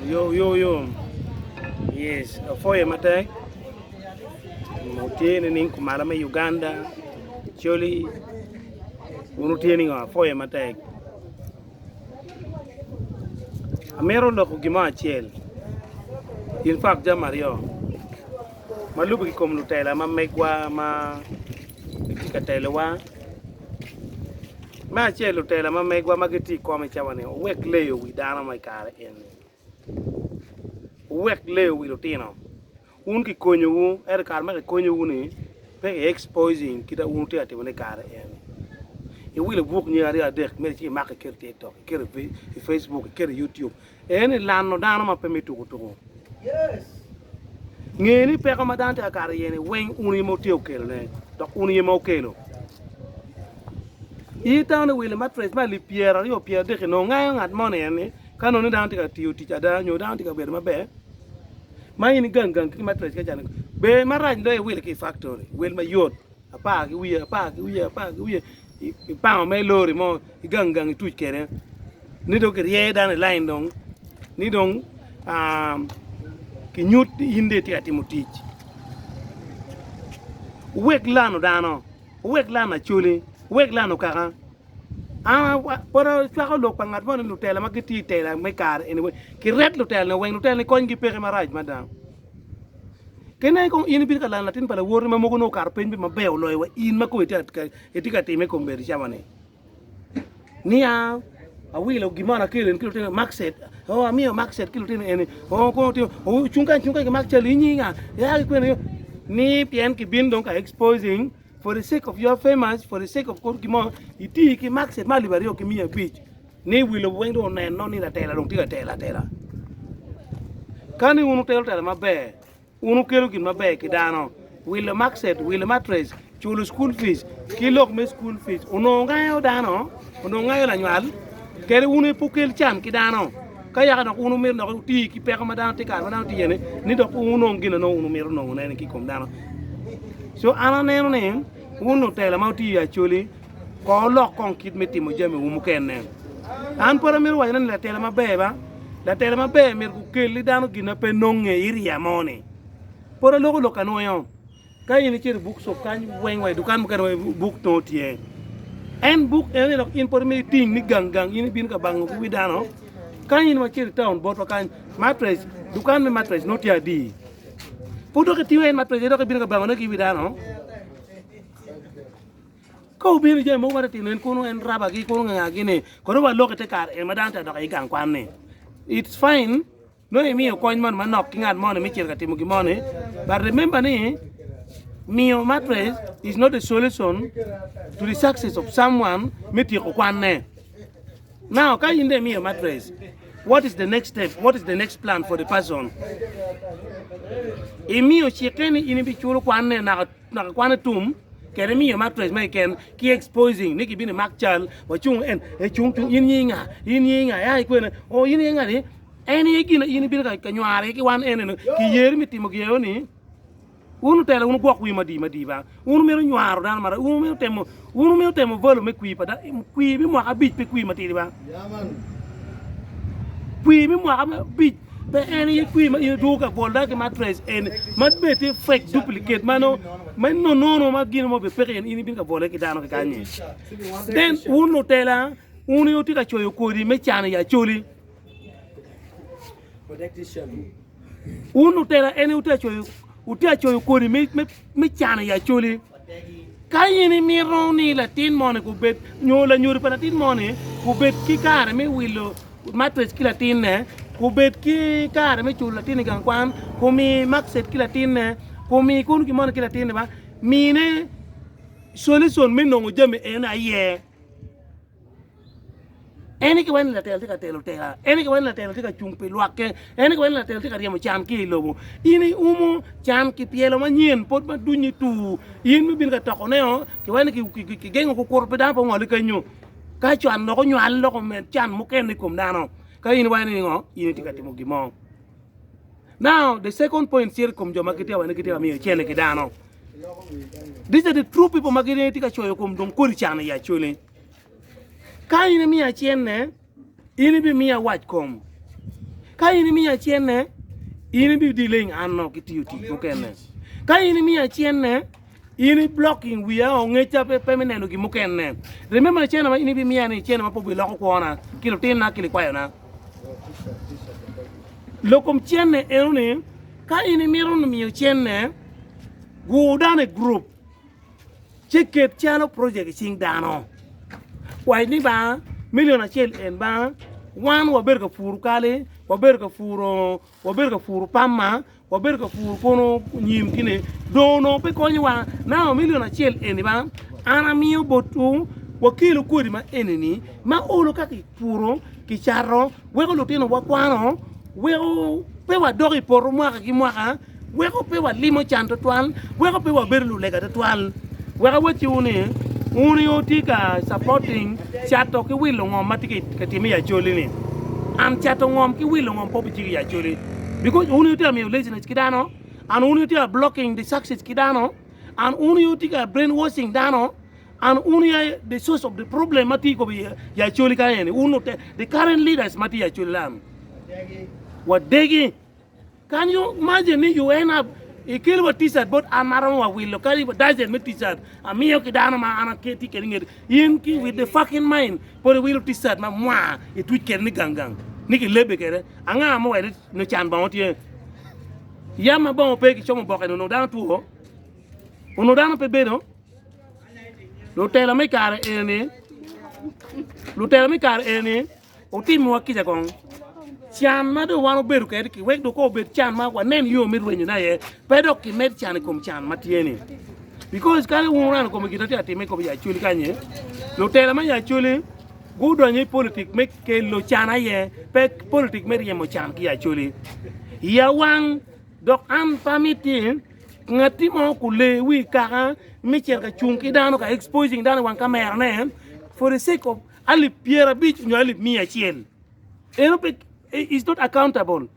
Yo yo yo yes apwoyo matek wutye nining kumalo me Uganda coli wun wutye ningo apwoyo matek amito loko gin mo acel in fact jami aryo ma lube ki kom lutela ma megwa ma gitye ka telowa. Me acel lutela ma megwa ma gitye i kom i cawa-ni wuwek leyo wi dano ma i kare eni, wuwek leyo wi lutino wun kikonyowu ento i kare ma kikonyowu-ni pe ki exposing kit ma wun wutye ka timone i kare eni iwilo buk nyo aryo adek myero ci imak iket i tiktok iket i facebook iket i youtube Eni lano dano ma pe me tuku tuku. Nge ni peko ma dano tye ka kato iye ni weng un aye ma wutye okelo ne dok un aye ma wukelo. In itamo ni wilo matrec me alip pyeraryo pyeradek-ki nongo ngayo ngat moni en ni ka nongo ni dano tye ka tiyo tic ada nyo dano tye ka bedo maber ma in igang gang ki matrec ka cani ber marac loyo iwilo ki i factory wel mayot. apar ki wiye, apar ki wiye, apar ki wiye, ipango mere lori mo igang gang ituc kwede ni dong kiryeyo dano i lain dong ni dong kinyut ni in dong itye ka timo tic. Wuwek lano dano, wuwek lano acholi, wuwek lano kaka. An pud acwako lok pa ngat mo ni lutela ma gitye i tela me kare eni weng kiret lutela-ni weng, lutela-ni konygi peke marac mada. Kene kong in ibino ka lano latin pa lawoti ma mogo nongo okato peny bene maber oloyo wa in ma kong itye ka time i kom bedo cawa ni. Nia awilo gin mo akelo en ki lutino mark set oh amiyo mark set ki lutino eni oh kong otimo oh cung kany cung kany ki mark cal in nyinga ya ki kwene ni pien kibino dong ka exposing for the sake of your famous for the sake of kor gin mo iti ki mark set ma alip aryo ki miya abic Ni wi lobo weng dong oneno ni latela dong tye ka telo atela. Ka ni wun wutelo tela maber, wun wukelo gin maber ki dano, wilo makcet, wilo matrec, culo school fees, ki lok me school fees onongo ngayo dano, onongo ngayo lanywal, kadi wun aye pe wukel can ki dano. Ka yaka dok wun wumito dok wuti ki peko ma dano tye kare ma dano tye iye-ni, ni dok wunong gin ma nongo wun wumito nongone-ni ki i kom dano. Co an aneno ni wun lutela ma wutiyo i Acholi, Kong wulok kong kit me timo jamiwu mukene. An pud amito wacone ni latela maber ba, latela maber myero gukelli dano gin ma pe nonge i area mo ni. Pud aloko lok anwoyo. Ka in icito i bookshop kany weng wa i dukan mukene weng buk nongo tye. En buk eno ni dok in pud imito iting ni gang gang in ibino ka bango ki wi dano. Kany in wacito i town botwa kany mattress dukan me mattress nongo tye adi? Pud dok itingo en mattress dok ibino ka bangone ki wi dano? Ka obino i jami mogo ma titino en kono en rabagi kono ngangagi ni kono walok i te kare en ma dano tye ka dok i gang kwan ni it's fine nongo imiyo kony moni manok ki ngat moni me cito ka timo gin moni but remember ni miyo mattress is not the solution to the success of someone me tyeko kwanne. Now ka in dong imiyo mattress what is the next step what is the next plan for the person imiyo cikke ni in ibiculo kwanne naka Naka kwan tum kede miyo mattress mo keken ki exposing ni kibino imak cal wacung en ecung cung in nyingi nga in nyingi nga ya ikwene o in iye ngani en aye gin in ibino ka nywaro iye ki wan en eno kiyeri me timo gin eno-ni wun lutela wun wugwok wiwu madi madi ba wun wumito nywaro dano marac wun wumito temo wun wumito temo value me kwir pa dano kwir me mwaka abic pe kwir matidi ba kwir me mwaka abic Pe en aye kwir ma in idwogo ka bolo dano ki matrec eni ma bene tye fake duplicate ma nongo ma nonono ma gin mo bene peke in ibino ka bole ki dano ki kany-nyi. Then wun lutela wun aye wutye ka coyo kodi me cano i Acholi. Wun lutela en aye wutye ka coyo wutye ka coyo kodi me me me cano i Acholi. Ka in imito ni latin moni gubed nyo lanyodo pa latin moni gubed ki kare me wilo matrec ki latinne, gubed ki kare me culo latin i gang kwan, gumi makcet ki latinne, gumi kono gin moni ki latinne ba, mine solution me nongo jami eno aye. En aye kiwaco ni latela tye ka telo tela, en aye kiwaco ni latela tye ka cung pi lwakke, en aye kiwaco ni latela tye ka ryemo can ki i lobo. In iumo can kipyelo manyen pwod ma dunyi tur, in ma ibino ka tokoneo kiwaco ni kigengo kukuto pi dano pe ongoli kenyo. Ka can dok onywal dok omed can mukene i kom dano, ka in iwaco ni ngo, in itye ka timo gin mo. Now the second point cito i kom jo ma gitye ka waco ni gitye ka miyo cene ki dano. These are the true people ma gitye ka coyo kom dong kodi can i Acholi. Ka in imiya cente, in ibimiya wac kom. Ka in imiya cente, in ibi delaying an no ki tiyo tic mukene. Ka in imiya cente, in i blocking wiya o ngecca pe pe me neno gin mukene. Remember ni cente ma in ibimiya ni cente ma pe obiloko kwona ki lutinna ki likwayona. Lok kom cente eno ni ka in imito miyo cente, gur dano i group. ci ket calo project i cing dano. Wac ni ba milion acel en ba wan wabedo ka puro kali, wabedo ka puro wabedo ka puro pama, wabedo ka puro kono nyim kini dong onongo pe konyowa. Now milion acel eni ba an amiyo botwu wakelu kodi ma enini ma olo ka kipuro kicato weko lutinowa kwano weko pe wadok i poto mwaka ki mwaka. Weko pe walimo can twatwal, weko pe wabedo lulega twatwal. Wek awacciwu ni, wun aye wutye ka supporting cato ki wilo ngom ma tye ka timme i Acholi-ni. And cato ngom ki wilo ngom pe obiciko i Acholi because wun aye wutye ka miyo laziness ki dano, and wun aye wutye ka blocking the success ki dano, and wun aye wutye ka brainwashing dano, and wun aye the source of the problem ma tye i kom i Acholi ka eni. Wun the current leaders ma tye i Acholi land. Wadegi. Can you imagine ni you end up ikelo wa t-shirt bot an ma aromo wa wilo kadi wa dozen me t-shirt amiyo ki dano ma an atye kede inget in ki with the fucking mind pod iwilo t-shirt ma mwa ituc kede ni gang gang ni kilebe kede anga ma oweko ni can bongo tye yam ma bongo pe kicomo boke ni onongo dano two onongo dano pe bedo lutela me kare eni lutela me kare eni Wutimiwa kica kong, can ma dong wan wabedo kwede ki wek dong kong obed can ma wanen yo me rwenyone aye, pe dok kimed can i kom can ma tye-ni. Because kadi wun wuneno kome gin ma tye ka timme i kom i Acholi kany-nyi, lutela ma i Acholi gudonyo i politik me kelo can aye, pe politik me ryemo can ki i Acholi. Iya wang dok an pe amiti ngatti mo kule wi kaka me cito ka cung ki dano ka exposing dano i wang kamerane for the sake of alip pyerabic nyo alip miya acel eno pe is not accountable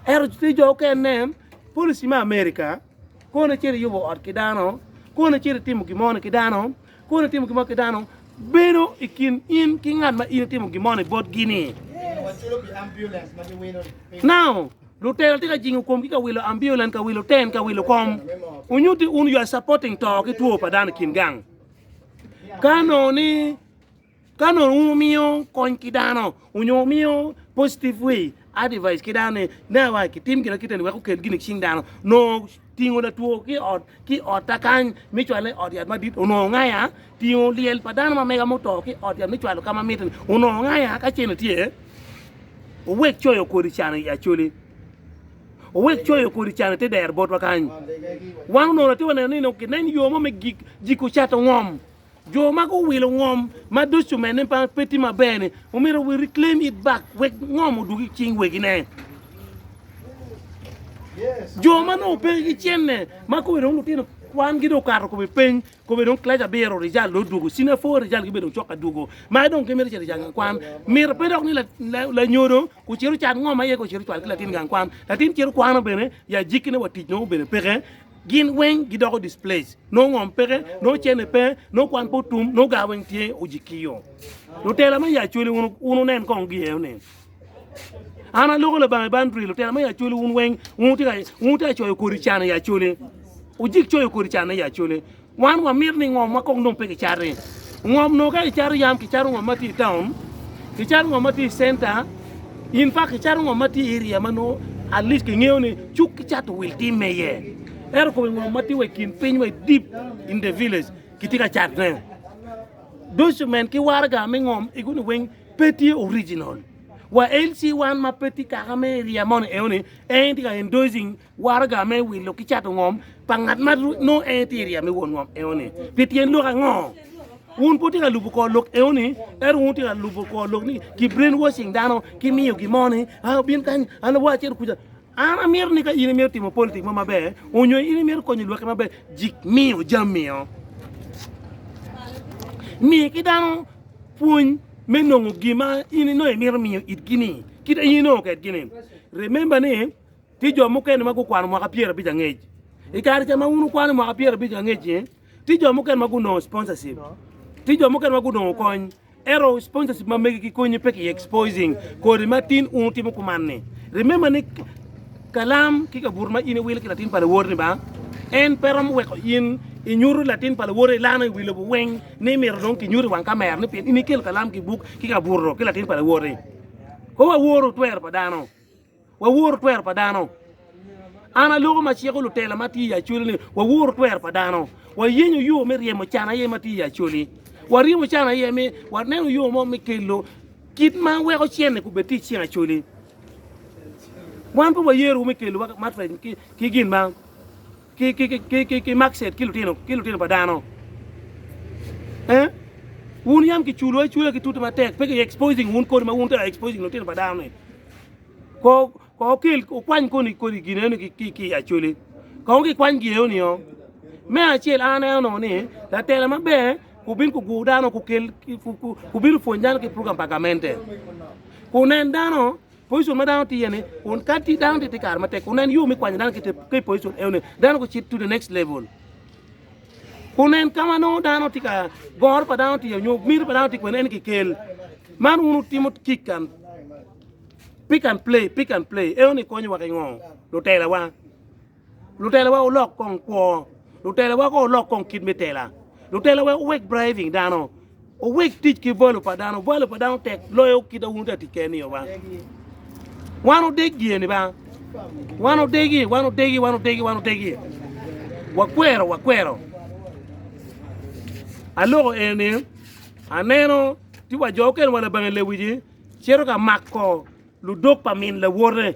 ento tye jo okene policy me America kono icito iyubo ot ki dano kono icito itimo gin moni ki dano kono itimo gin mo ki dano bedo i kin in ki ngat ma in itimo gin moni botgi ni now lutela tye ka jingo komgi ka wilo ambulance ka wilo tent ka wilo kom unyuti un you are supporting to ki two pa dano i kin gang. Ka nongo ni ka nongo wun wumiyo kony ki dano onyo wumiyo positive way advice ki dano ni ne wa kitim gin akite ni wek okel gin i cing dano nongo tingo latwo ki ot ki otta kany me cwale i ot yat madit onongo ngaya tingo lyel pa dano ma mega muto ki ot yat me cwalo ka ma mitte ni onongo ngaya ka cene tye wuwek coyo kodi can i Acholi. Wuwek coyo kodi can i te dero botwa kany. Wan onongo watye ka neno ni onongo kinen yo mo me jiko cato ngom. Jo ma guwilo ngom ma documenne pe tye maber-ni omyero we reclaim it back wek ngom odug i cing wegine. Jo ma nongo pe ki cente ma kome dong lutino kwangi dong okato kome piny kome dong kilac abiro rijal dong odwogo senior four rijal gibedo dong cok ka dwogo ma dong gimito cito i gang kwan mito pe dok ni lanyodo Ocito cat ngom aye ka ocito cwal ki latin gang kwan. Latin cito kwano bene ya jikkine wa tic nongo bene peke. Gin weng gidoko displaced. Nongo ngom peke, nongo cene pe, nongo kwan pe otum, nongo gar weng tye ojikkiyo. Lutela me i Acholi wun wun wunen kong gieo ni. An aloko labanga i bandri, lutela me i Acholi wun weng wun wutye ka wun wutye ka coyo kodi can i Acholi. Wujik coyo kodi can i Acholi. Wan wamito ni ngomwa kong dong pe kicati. Ngom nongo ka kicato yam kicato ngom ma tye i taun, kicato ngom ma tye i centa, in fact kicato ngom ma tye i area ma nongo at least kingeyo ni cuk ki cato wil timme iye. Ento kome ngom ma tye wa i kin piny wa i deep in the village kitye ka catone. Document ki waraga me ngom ego ni weng pe tye original. Wa LC wan ma pe tye kaka me area moni eno ni en tye ka endorsing Waraga me wilo ki cato ngom pa ngat ma nongo en tye i ryem me won ngom enoni pi tyen lok ango? Wun pe wutye ka lubo kor lok enoni, ento wun wutye ka lubo kor lok ni ki brainwashing dano ki miyo gin mo ni a obin kany an awa acito kuca. An amito ni ka in imito timo politik mo maber onyo in imito konyo lwakki maber jik miyo jamio. Mi ki dano pwony me nongo gin ma in inongo imito miyo itgi ni kit ma in inongo kwedgi ni. Remember ni Tye jo mukene ma gukwano mwaka pyerabic angec. I kare ca ma wun wukwano mwaka pyerabic angec-ci, tye jo mukene ma gunongo sponsorship, tye jo mukene ma gunongo kony. Ento sponsorship ma megi ki konyi pe ki exposing kodi ma tin un wutimo kuman ni. Remember ni kalam ki kabuto ma in iwilo ki latin pa lawoti ni ba en pe romo weko in inyuto latin pa lawoti ilano i wi lobo weng ni mito dong kinyuto i wang kamera ni pien in ikelo kalam ki buk ki kabuto ki latin pa lawoti. Ko waworo twero pa dano. Waworo twero pa dano. An aloko ma ciko lutela ma tye i Acholi ni waworo twero pa dano. Wayenyo yo me ryemo can aye ma tye i Acholi. Waryemo can aye me waneno yo mo me kelo kit ma weko cene kubed tye i cing Acholi. Wan pe wayerowu me kelo matrec ki gin ma ki ki ki ki ki makcet ki lutino ki lutino pa dano. Eh? Wun yam kiculo acula ki tute matek pe ki exposing wun kodi ma wun tye exposing lutino pa dano ni. Ko ko okel okwany koni kodi gin eno ki ki ki acholi. Kong kikwany gi eno nio. Me acel an aneno nongo ni latela maber kubin kugur dano kukel kubin opwony dano ki program pa gamente. Kunen dano position ma dano tye iye ni kun ka tye dano tye i kare matek kunen yo me kwanyo dano ki i position eno ni dano gucit to the next level. Kunen ka ma nongo dano tye ka goro pa dano tye nyo miti pa dano tye kwene en kikel. Man wun wutimo kick and pick and play pick and play eno ni konyo wa ki ngo lutela wa. Lutela wa olok kong kwo lutela wa ko olok kong kit me tela lutela wa owek bribing dano owek tic ki value pa dano value pa dano tek loyo kit ma wun wutye ka tic kwede ni ba wan odegi eni ba wan odegi wan odegi wan odegi wan odegi wakwero wakwero aloko eni aneno tye wa jo okene wa labange lewici cito ka mako ludok pa min lawote.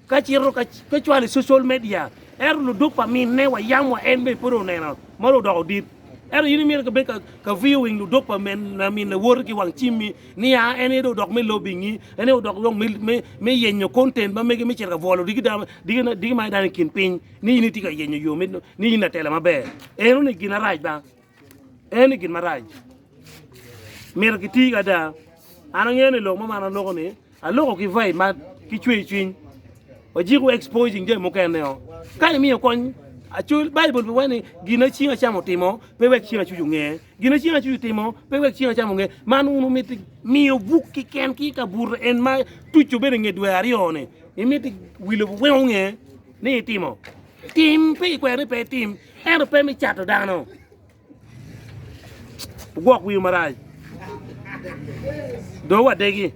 Ka cito ka cwalo i social media ento ludok pa minne wa yam wa en bene pud oneno ma dong odoko dit ento in imito ka bed ka viewing ludok pa min lawoti ki wang cimmi ni aa en aye dong odok me lobbying-ngi en aye odok dong me yenyo content ma mege me cito ka bwolo diki ma dano i kin piny ni in itye ka yenyo yo ni in latela maber enoni gin marac ba enoni gin marac myero kiti ada an angeyo ni lok mo ma an aloko ni Aloko ki vibe ma ki cwer cwiny. Wajiko exposing jami mukene o. Ka imiyo kony, acol Baibul pe waco ni gin ma cing acam otimo pe wek cing acuc onge. Gin ma cing acuc otimo pe wek cing acam onge. Man wun wumiti miyo buk kiken ki kabuto en ma tuco bedo inge dwe aryo ni. Imiti wi lobo weng onge ni itimo. Tim pe ikwero ni pe itim ento pe me cato dano. Wugwok wiwu marac, dong wadegi.